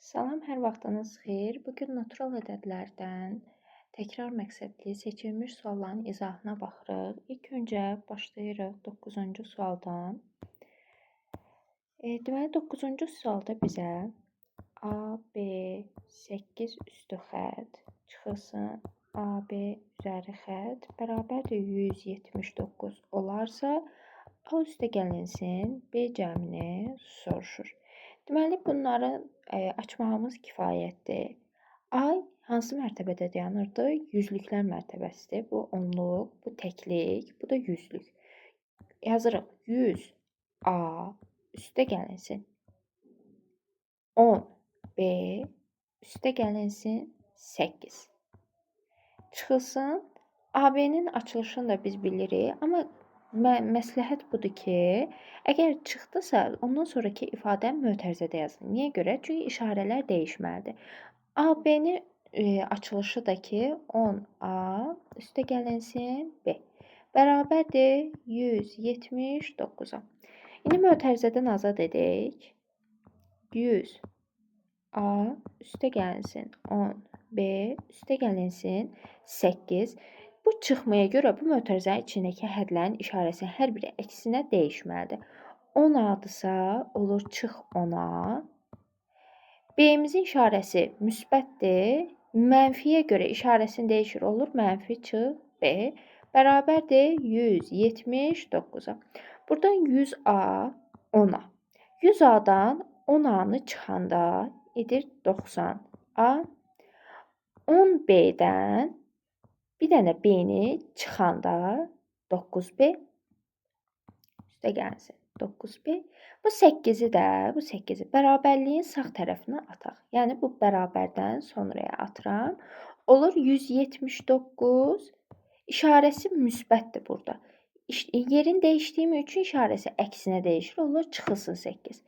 Salam, hər vaxtınız xeyir. Bu gün natural ədədlərdən təkrar məqsədli seçilmiş sualların izahına baxırıq. İlk öncə başlayırıq 9-cu sualdan. Deməli, 9-cu sualda bizə AB 8 üstü xətt çıxılsın, AB üzəri xətt bərabərdir 179 olarsa, A üstə gəlinsin, B cəmini soruşur. Deməli, bunları açmağımız kifayətdir. A hansı mərtəbədə dayanırdı? Yüzlüklər mərtəbəsidir. Bu onluq, bu təklik, bu da yüzlük. Yazırıq 100 A üstə gəlinsin 10 B üstə gəlinsin 8. Çıxılsın. AB-nin açılışını da biz bilirik, amma məsləhət budur ki, əgər çıxdısa, ondan sonraki ifadəni mötərizədə yazın. Niyə görə? Çünki işarələr dəyişməlidir. AB-nin açılışı da ki, 10A üstə gəlinsin B bərabərdir 179-a. İndi mötərizədən azad edək. 100 A üstə gəlinsin 10B üstə gəlinsin 8. Bu çıxmaya görə bu mötərizənin içindəki hədlərin işarəsi hər biri əksinə dəyişməlidir. 10 A-dırsa, olur çıx 10A. B-imizin işarəsi müsbətdir. Mənfiyə görə işarəsini dəyişir, olur mənfi çıx B bərabərdir 179-a. Buradan 100A 10A. 100A-dan 10A-nı çıxanda edir 90A. 10B-dən bir dənə B-ni çıxanda 9B üstə gəlsin 9B. Bu 8-i də, bu 8-i bərabərliyin sağ tərəfinə ataq. Yəni bu bərabərdən sonraya atıram. Olur 179. İşarəsi müsbətdir burada. Yerin dəyişdiyim üçün işarəsi əksinə dəyişir. Olur çıxılsın 8.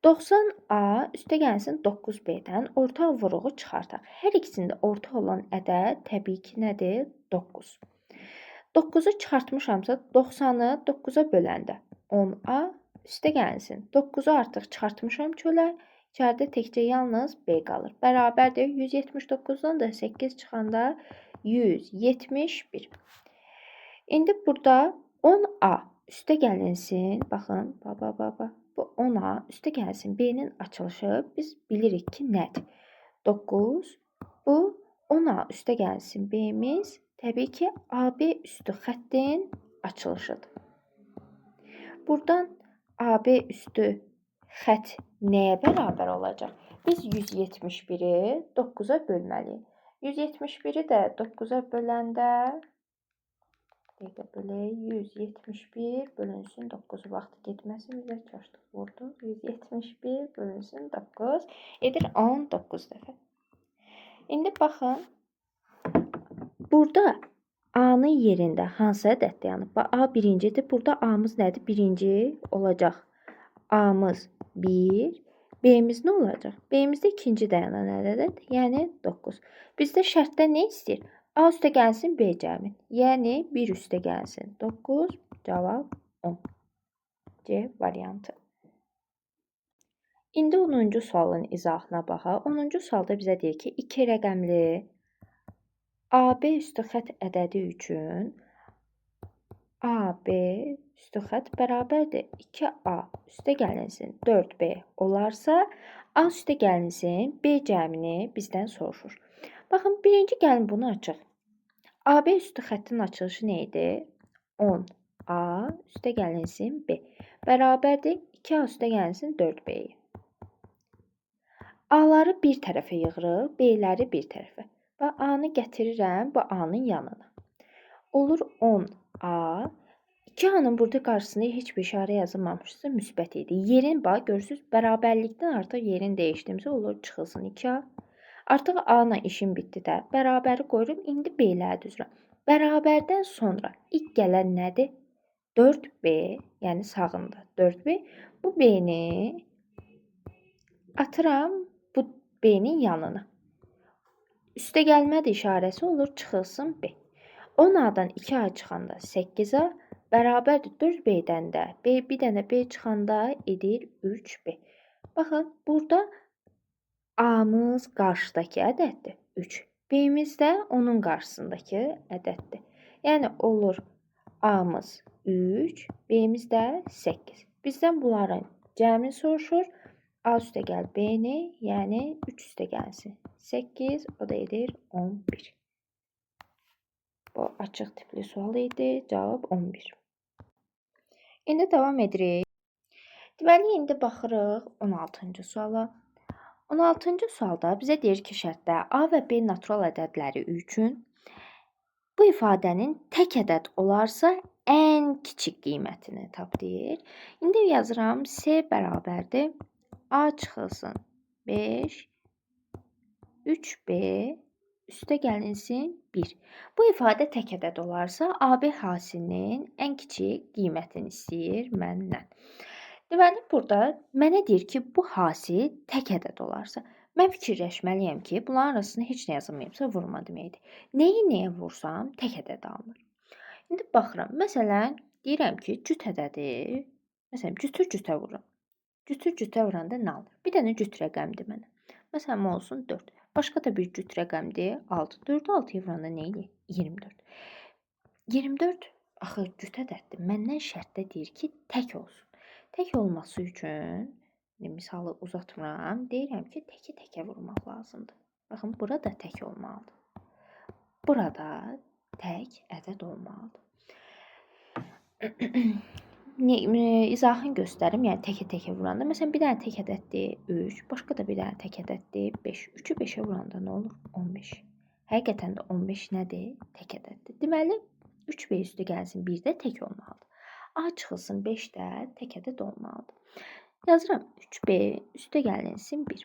90A üstə gəlsin 9B-dən ortaq vuruğu çıxartaq. Hər ikisində ortaq olan ədəd təbii ki nədir? 9. 9-u çıxartmışamsa 90-ı 9-a böləndə 10A üstə gəlinsin. 9-u artıq çıxartmışam çölə. İçəridə təkcə yalnız B qalır. Bərabərdir 179-dan da 8 çıxanda 171. İndi burada 10A üstə gəlinsin. Baxın, baba. Bu 10A üstə gəlsin. B-nin açılışı biz bilirik ki nədir? 9. Bu 10A üstə gəlsin. B-miz təbii ki AB üstü xəttin açılışıdır. Buradan AB üstü xətt nəyə bərabər olacaq? Biz 171-i 9-a bölməliyik. 171-i də 9-a böləndə dəqiqə bölək. 171 bölünsün 9 vaxtı getməsin bizə çaşdıq vurduq. 171 bölünsün 9 edir 19 dəfə. İndi baxın. Burada A-nın yerində hansı ədəd dayanıb? A birincidir. Burada A-mız nədir? Birinci olacaq. A-mız 1. B-miz nə olacaq? B-mizdə ikinci dayanan ədəd, yəni 9. Bizdə şərtdə nə istəyir? A üstə gəlsin B cəmin. Yəni 1 üstə gəlsin 9, cavab 10. C variantı. İndi 10-cu sualın izahına baxaq. 10-cu sualda bizə deyir ki, 2 rəqəmli AB üstü xətt ədədi üçün AB üstü xətt bərabərdir 2A üstə gəlinsin 4B olarsa, A üstə gəlinsin B cəmini bizdən soruşur. Baxın, birinci gəlin bunu açaq. AB üstü xəttin açılışı nə idi? 10A üstə gəlinsin B bərabərdir 2A üstə gəlinsin 4B-ye. A-ları bir tərəfə yığırıq, B-ləri bir tərəfə. Və A-nı gətirirəm bu A-nın yanına. Olur 10A. 2A-nın burada qarşısında heç bir işarə yazılmamışsa müsbət idi. Yerin, bax, görürsünüz, bərabərlikdən artıq yerin dəyişdiyimizə olur çıxılsın 2A. Artıq A-la işim bitdi də. Bərabəri qoyurum, indi B-ləri düzürəm. Bərabərdən sonra ilk gələn nədir? 4B, yəni sağında 4B. Bu B-ni atıram bu B-nin yanına. Üstə gəlmədi işarəsi olur, çıxılsın B. 10A-dan 2A çıxanda 8A bərabərdir 4B-dən də B, bir dənə B çıxanda edir 3B. Baxın, burada A A-mız qarşıdakı ədəddir, 3. B-miz də onun qarşısındakı ədəddir. Yəni, olur A-mız 3, B-miz də 8. Bizdən bunların cəmini soruşur. A üstə gəl B-ni, yəni 3 üstə gəlsin 8, o da edir 11. Bu açıq tipli sual idi. Cavab 11. İndi davam edirik. Deməli, indi baxırıq 16-cı suala. 16-cı sualda bizə deyir ki, şərtdə A və B natural ədədləri üçün bu ifadənin tək ədəd olarsa ən kiçik qiymətini tap deyir. İndi yazıram C bərabərdir A çıxılsın 5, 3B üstə gəlinsin 1. Bu ifadə tək ədəd olarsa AB hasilinin ən kiçik qiymətini istəyir məndən. Deməli, burada mənə deyir ki, bu hasil tək ədəd olarsa, mən fikirləşməliyəm ki, bunların arasında heç nə yazılmayıbsa vurma deməkdir. Nəyi nəyə vursam tək ədəd alınır. İndi baxıram, məsələn, deyirəm ki, cüt ədədi, məsələn, cütü cütə vururam. Cütü cütə vuranda nə alınır? Bir dənə cüt rəqəmdir mənə. Məsələn, olsun 4. Başqa da bir cüt rəqəmdir 6. 4-ü 6-ya vuranda nə eləyir? 24. 24 axı cüt ədəddir. Məndən şərtdə deyir ki, tək olsun. Tək olması üçün, misalı uzatmıram, deyirəm ki, təki təkə vurmaq lazımdır. Baxın, burada tək olmalıdır. Burada tək ədəd olmalıdır. İzahını göstərim, yəni təkə təkə vuranda. Məsələn, bir dənə tək ədəddir 3, başqa da bir dənə tək ədəddir 5. 3-ü 5-ə vuranda nə olur? 15. Həqiqətən də 15 nədir? Tək ədəddir. Deməli, 3B üstü gəlsin 1 də tək olmalıdır. A çıxılsın 5 də tək ədəd olmalıdır. Yazıram 3B üstə gəlinsin 1.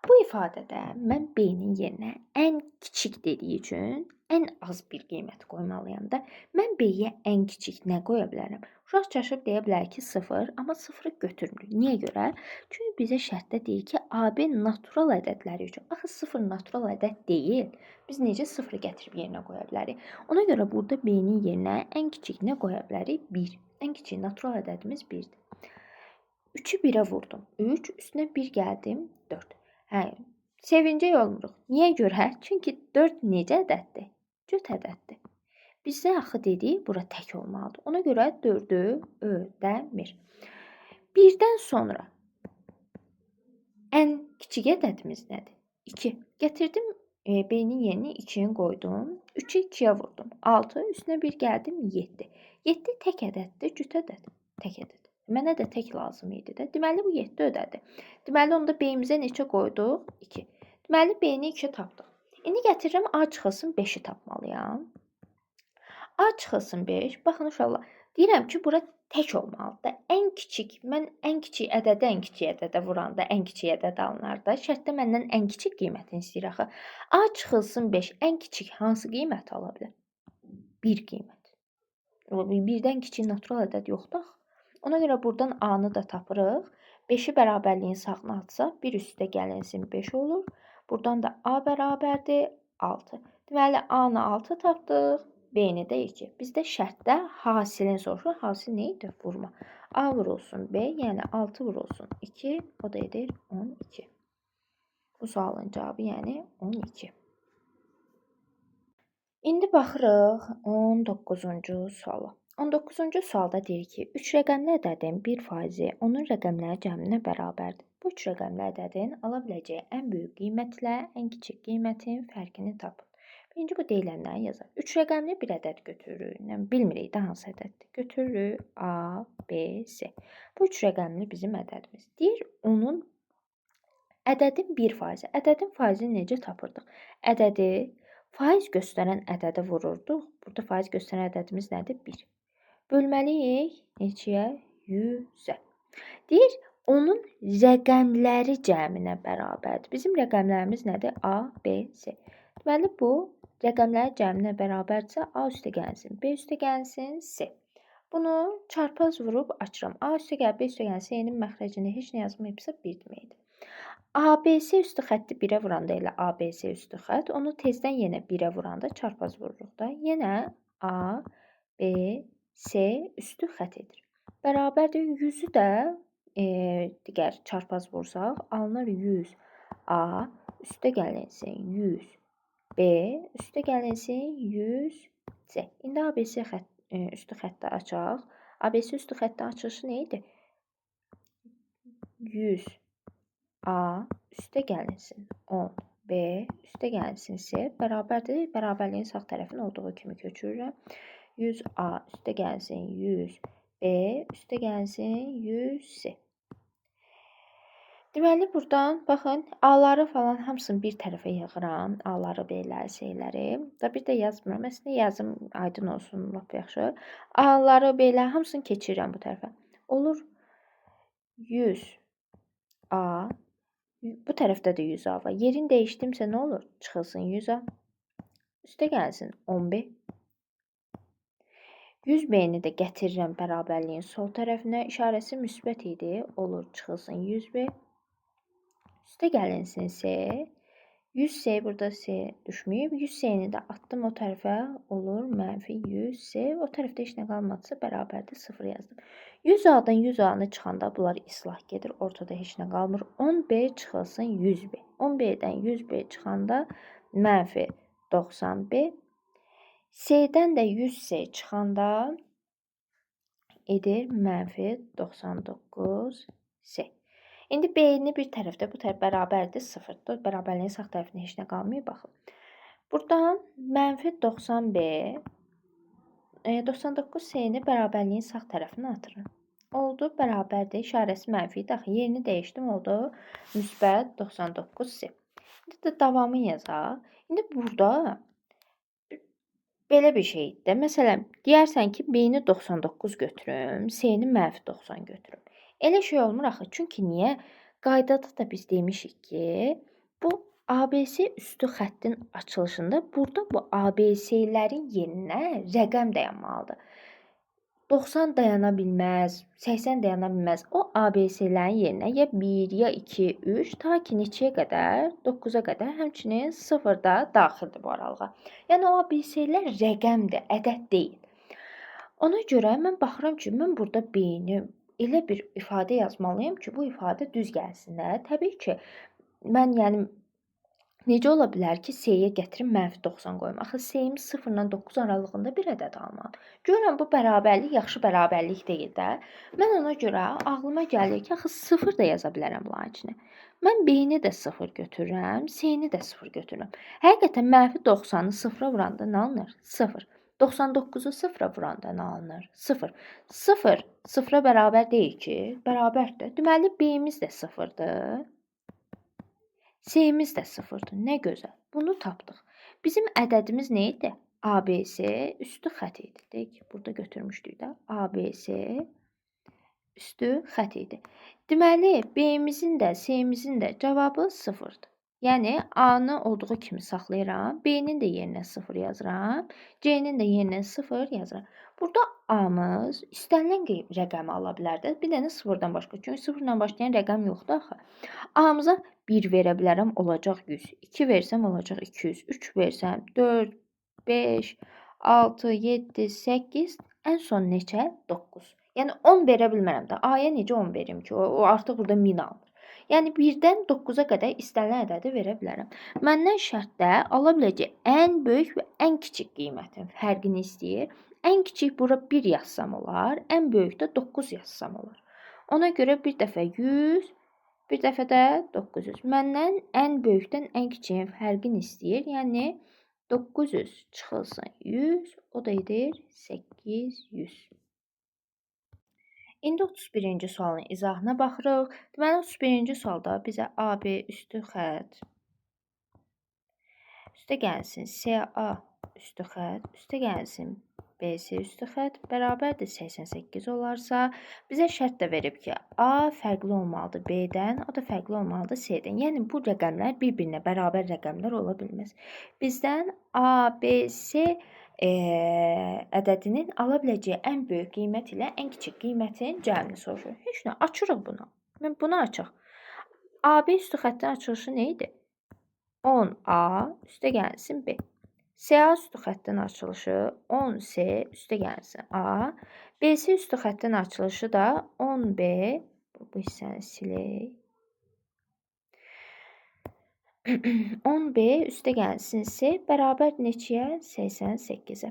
Bu ifadədə mən B-nin yerinə ən kiçik dediyi üçün ən az bir qiymət qoymalıyam da. Mən B-yə ən kiçik nə qoya bilərəm? Uşaq çaşıb deyə bilər ki, 0, amma 0-ı götürmürük. Niyə görə? Çünki bizə şərtdə deyir ki, AB natural ədədləri üçün. Axı 0 natural ədəd deyil. Biz necə 0-ı gətirib yerinə qoya bilərik? Ona görə burada B-nin yerinə ən kiçik nə qoya bilərik? 1. Ən kiçik natural ədədimiz 1-dir. 3-ü 1-ə vurdum. 3, üstünə 1 gəldim, 4. Hə, sevincək olmuruq. Niyə görə? Çünki 4 necə ədəddir? Cüt ədəddir. Bizə axı dedik, bura tək olmalıdır. Ona görə 4-ü ödəmir. 1-dən sonra ən kiçik ədədimiz nədir? 2. Gətirdim, B-nin yerinə 2-ni qoydum. 3-ü 2-yə vurdum. 6, üstünə 1 gəldim, 7. 7 tək ədəddir, cüt ədəd. Tək ədəd. Mənə də tək lazım idi də. Deməli, bu 7 ödədi. Deməli, onda B-imizə neçə qoyduq? 2. Deməli, B-ni 2 tapdıq. İndi gətirirəm, A çıxılsın 5-i tapmalıyam. A çıxılsın 5. Baxın, uşaqlar, deyirəm ki, bura tək olmalıdır. Ən kiçik, mən ən kiçik ədədə, ən kiçik ədədə vuranda, ən kiçik ədəd alınar da. Şərtdə məndən ən kiçik qiymətini istəyir axı. A çıxılsın 5, ən kiçik hansı qiymət ala bilər? 1 qiymət. 1-dən kiçik natural ədəd yoxdur axı. Ona görə buradan A-nı da tapırıq. 5-i bərabərliyin sağına atsaq, 1 üstə gəlinsin 5 olur. Buradan da A bərabərdir 6. Deməli, A-nı 6 tapdıq, B-ni də 2. Bizdə şərtdə hasilin soruşur. Hasil nə idi? Vurma. A vurulsun B, yəni 6 vurulsun 2, o da edir 12. Bu sualın cavabı yəni 12. İndi baxırıq 19-cu suala. 19-cu sualda deyir ki, 3 rəqəmli ədədin 1 faizi onun rəqəmləri cəminə bərabərdir. Bu 3 rəqəmli ədədin ala biləcəyi ən böyük qiymətlə ən kiçik qiymətin fərqini tapın. Birinci bu deyilənləri yazaq. 3 rəqəmli bir ədəd götürürük. Yəni, bilmirik də hansı ədəddir. Götürürük A, B, C. Bu 3 rəqəmli bizim ədədimiz. Deyir, onun ədədin 1 faizi. Ədədin faizini necə tapırdıq? Ədədi faiz göstərən ədədə vururduq. Burada faiz göstərən ədədimiz nədir? 1. Bölməliyik neçəyə? 100-ə. Deyir, onun rəqəmləri cəminə bərabərdir. Bizim rəqəmlərimiz nədir? A, B, C. Deməli, bu rəqəmləri cəminə bərabərdirsə, A üstə gəlsin, B üstə gəlsin, C. Bunu çarpaz vurub açıram. A üstə gəl, B üstə gəlsin, C-nin məxrəcində heç nə yazmayıbsa 1 deməkdir. ABC üstü xətti 1-ə vuranda elə ABC üstü xətt, onu tezdən yenə 1-ə vuranda çarpaz vururuq da. Yenə A, B, C üstü xətt edir. Bərabərdir 100-ü də digər çarpaz vursaq alınır 100. A üstə gəlinsin 100 B üstə gəlinsin 100 C. İndi ABC üstü xətti açaq. ABC üstü xətti açılışı nə idi? 100 A üstə gəlinsin 10 B üstə gəlinsin C bərabərdir. Bərabərliyin sağ tərəfini olduğu kimi köçürürəm. 100 A üstə gəlinsin 100 B üstə gəlinsin 100 C. Deməli, buradan baxın, A-ları falan hamısını bir tərəfə yığıram. A-ları, B-ləri, C-ləri. Da bir də yazmıram. Əslində yazım aydın olsun, lap yaxşı. A-ları, B-ləri hamısını keçirirəm bu tərəfə. Olur 100 A. Bu tərəfdə də 100 A var. Yerini dəyişdimsə nə olur? Çıxılsın 100 A. Üstə gəlsin 10B. 100 B-ni də gətirirəm bərabərliyin sol tərəfinə. İşarəsi müsbət idi. Olur, çıxılsın 100 B. Üstə gəlinsin C. 100 C burada C düşməyib. 100 C-ni də atdım o tərəfə. Olur mənfi 100 C. O tərəfdə heç nə qalmadısa bərabərdir 0 yazdım. 100 A-dan 100 A-nı çıxanda bunlar islah gedir. Ortada heç nə qalmır. 10B çıxılsın 100B. 10B-dən 100B çıxanda mənfi 90B. C-dən də 100C çıxanda edir mənfi 99C. İndi B-ni bir tərəfdə, bu tərəf bərabərdir 0-dır. Bərabərliyin sağ tərəfində heç nə qalmayıb, baxın. Buradan mənfi 90B, 99C-ni bərabərliyin sağ tərəfinə atıram. Oldu, bərabərdir, işarəsi mənfi idi. Axı, yerini dəyişdim, oldu müsbət 99C. İndi də davamı yazaq. İndi burada belə bir şeydir də. Məsələn, deyərsən ki, B-ni 99 götürüm, C-ni mənfi 90 götürüm. Elə şey olmur axı. Çünki niyə? Qaydada da biz demişik ki, bu ABC üstü xəttin açılışında burada bu ABC-lərin yerinə rəqəm dayanmalıdır. 90 dayana bilməz, 80 dayana bilməz. O ABC-lərin yerinə ya 1, ya 2, 3, ta ki neçəyə qədər? 9-a qədər, həmçinin 0 da daxildir bu aralığa. Yəni o ABC-lər rəqəmdir, ədəd deyil. Ona görə mən baxıram ki, mən burada B-ni elə bir ifadə yazmalıyam ki, bu ifadə düz gəlsin də. Təbii ki, mən yəni necə ola bilər ki, C-yə gətirim mənfi 90 qoyum? Axı C-im 0 ilə 9 aralığında bir ədəd almalıdır. Görürəm, bu bərabərlik yaxşı bərabərlik deyil də. Mən ona görə ağlıma gəlir ki, axı 0 da yaza bilərəm bunların içinə. Mən B-ni də 0 götürürəm, C-ni də 0 götürürəm. Həqiqətən mənfi 90-ı 0-a vuranda nə alınır? 0. 99-u 0-a vuranda nə alınır? 0. 0 0-a bərabər deyil ki, bərabərdir. Deməli, B-miz də 0-dır. C-miz də 0-dır. Nə gözəl. Bunu tapdıq. Bizim ədədimiz nə idi? ABC üstü xətt idi. Deyək, burada götürmüşdük də. ABC üstü xətt idi. Deməli, B-mizin də, C-mizin də cavabı 0-dır. Yəni, A-nı olduğu kimi saxlayıram. B-nin də yerinə 0 yazıram. C-nin də yerinə 0 yazıram. Burada A-mız istənilən rəqəmi ala bilərdi. Bir dənə 0-dan başqa. Çünki 0-dan başlayan rəqəm yoxdur axı. A-mıza 1 verə bilərəm, olacaq 100. 2 versəm, olacaq 200. 3 versəm, 4, 5, 6, 7, 8, ən son neçə? 9. Yəni, 10 verə bilmərəm də. A-ya necə 10 verim ki? O artıq burada 1000 alınır. Yəni, 1-dən 9-a qədər istənilən ədədi verə bilərəm. Məndən şərtdə ala biləcək ən böyük və ən kiçik qiymətin fərqini istəyir. Ən kiçik bura 1 yazsam olar, ən böyük də 9 yazsam olar. Ona görə bir dəfə 100, bir dəfə də 900. Məndən ən böyükdən ən kiçiyin fərqini istəyir. Yəni, 900 çıxılsın 100, o da edir 800. İndi 31-ci sualın izahına baxırıq. Deməli, 31-ci sualda bizə AB üstü xətt, üstə gəlsin CA üstü xətt, üstə gəlsin BC üstü xətt bərabərdir 88 olarsa, bizə şərt də verib ki, A fərqli olmalıdır B-dən, o da fərqli olmalıdır C-dən. Yəni, bu rəqəmlər bir-birinə bərabər rəqəmlər ola bilməz. Bizdən A, B, C ədədinin ala biləcəyi ən böyük qiymət ilə ən kiçik qiymətin cəmini soruşur. Heç nə, açırıq bunu. Mən bunu açaq. AB üstü xəttin açılışı nə idi? 10A üstə gəlsin B. SA üstü xəttin açılışı 10C üstə gəlsin A. BC üstü xəttin açılışı da 10B. Bu hissəni silək. 10B üstə gəlsin C bərabər neçəyə? 88-ə.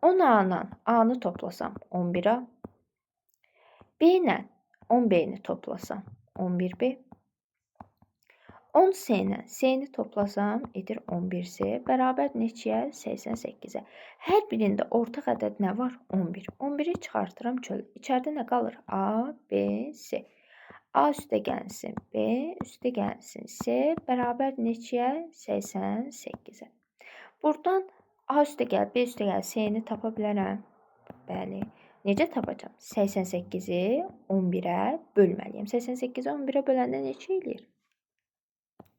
10A-la A-nı toplasam 11A. B ilə 10B-ni toplasam 11B. 10C ilə C-ni toplasam edir 11C bərabər neçəyə? 88-ə. Hər birində ortaq ədəd nə var? 11. 11-i çıxartıram çölə. İçəridə nə qalır? A, B, C. A üstə gəlsin B, üstə gəlsin C bərabər neçəyə? 88-ə. Buradan A üstə gəl, B üstə gəl, C-ni tapa bilərəm. Bəli. Necə tapacam? 88-i 11-ə bölməliyəm. 88-i 11-ə böləndə neçə eləyir?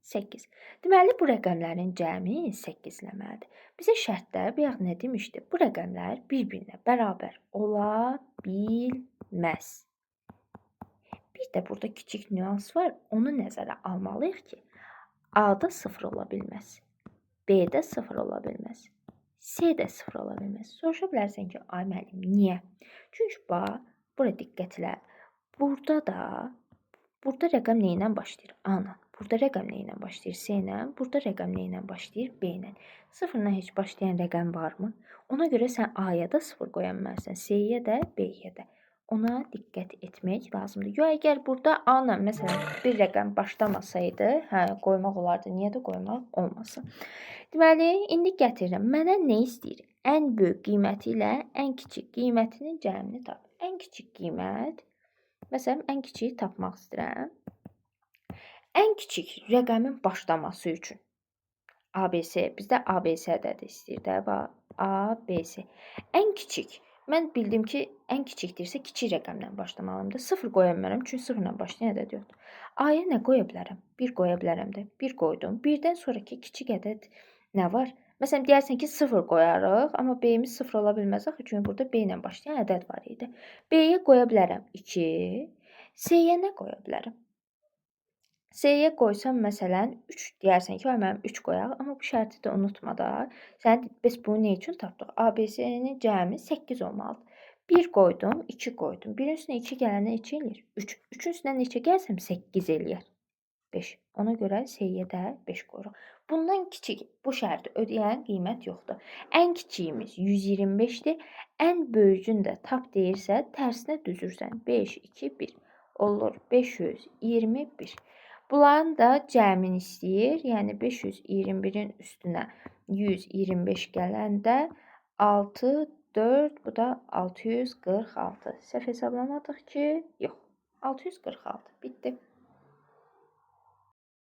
8. Deməli, bu rəqəmlərin cəmi 8 eləməlidir. Bizə şərtdə bayaq nə demişdi? Bu rəqəmlər bir-birinə bərabər ola bilməz. Bir də burada kiçik nüans var. Onu nəzərə almalıyıq ki, A-da 0 ola bilməz, B-də 0 ola bilməz, C-də 0 ola bilməz. Soruşa bilərsən ki, ay müəllim, niyə? Çünki bax, bura diqqət elə. Burada rəqəm nə ilə başlayır? A-la. Burada rəqəm nə ilə başlayır? C-ilə. Burada rəqəm nə ilə başlayır? B-ilə. 0-la heç başlayan rəqəm varmı? Ona görə sən A-ya da 0 qoya bilməzsən, C-yə də, B-yə də. Ona diqqət etmək lazımdır. Yo, əgər burada A-la məsələn bir rəqəm başlamasaydı, hə, qoymaq olardı. Niyə də qoymaq olmasın? Deməli, indi gətirirəm. Mənə nə istəyir? Ən böyük qiyməti ilə ən kiçik qiymətinin cəmini tap. Ən kiçik qiymət, məsələn, ən kiçiyi tapmaq istəyirəm. Ən kiçik rəqəmin başlaması üçün ABC, bizdə ABC ədədi istəyir də, bax, ABC. Ən kiçik. Mən bildim ki, ən kiçikdirsə kiçik rəqəmdən başlamalıyım da. 0 qoya bilmərəm, çünki 0-la başlayan ədəd yoxdur. A-ya nə qoya bilərəm? 1 qoya bilərəm də. 1 qoydum. 1-dən sonraki kiçik ədəd nə var? Məsələn, deyərsən ki, 0 qoyarıq, amma B-imiz 0 ola bilməz axı, çünki burada B ilə başlayan ədəd var idi. B-yə qoya bilərəm 2. C-yə nə qoya bilərəm? C-yə qoysam, məsələn, 3 deyərsən ki, ay mənim 3 qoyaq, amma bu şərti də unutma da. Sən biz bunu nə üçün tapdıq? ABC-nin cəmi 8 olmalıdır. 1 qoydum, 2 qoydum. Birin üstünə 2 gələndə neçə eləyir? 3. 3-ün üstünə neçə gəlsəm 8 eləyər. 5. Ona görə C-yə də 5 qoyuruq. Bundan kiçik bu şərti ödəyən qiymət yoxdur. Ən kiçiyimiz 125-dir. Ən böyücünü də tap deyirsə, tərsinə düzürsən. 5, 2, 1 olur. 521. Bunların da cəmini istəyir. Yəni 521-in üstünə 125 gələndə 6, 4, bu da 646. Səhv hesablamadıq ki, yox. 646. Bitdi.